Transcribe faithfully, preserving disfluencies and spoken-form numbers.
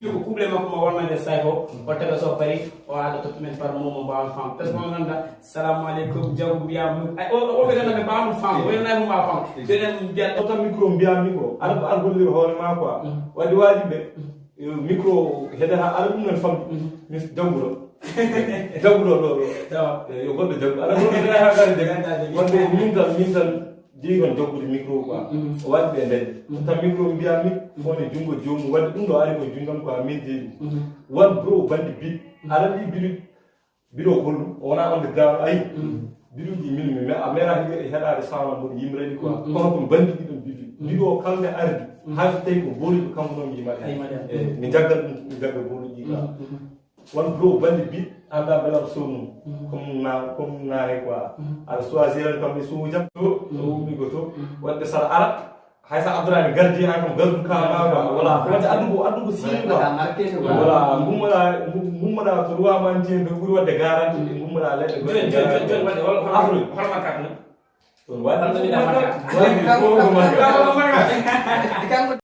Ko kuble makko mo wonnande say ko o taga so pari o aada totti men par mo mo mbaawa fam parce que on nanda salamu aleykum jago mbiya mu ay o o be nanda be mbaawa fam o nanda mo mbaawa fam denen mbiya o tan micro mbiya micro ala ko ar gollira hoore ma quoi wadi wadi be micro hede ha ala dum men fam mis dawro dawro do do yo godo jago ala godo ha gar jago wadi min tan min tan jeyi kon jokkude micro quoi o waɗi ɓe nden tan micro mbiyami fone junngo joomum waɗi ɗum ɗo ari ko junngam quoi min jeyi ɗum wan bro bandi bit aɗa ɗi biɗu biɗo hollu o wona on the ground ayi biɗuji min mi a mera heɗade sawna mboɗo yimrani quoi kono ko bandi ɗiɗon biɗu biɗo kamɓe ardi hay so tawi ko boluji kamɓe noon mi yimata mi jaggal ɗum mi jagga boluji quoi wan bro bandi bit anda belar sonu comme na comme naare quoi aɗa choisir kam e suuja to o wumi ko to wadde sara ara hay sa abdourani gardi an kam gardu kama quoi voilà wonde addugo addugo siri quoi voilà gummoɗa gummoɗa to roi man tiyen ɓe ɓuuri wadde garanti ɓe gummoɗa leɗɗe goɗɗe afro ɗum waɗi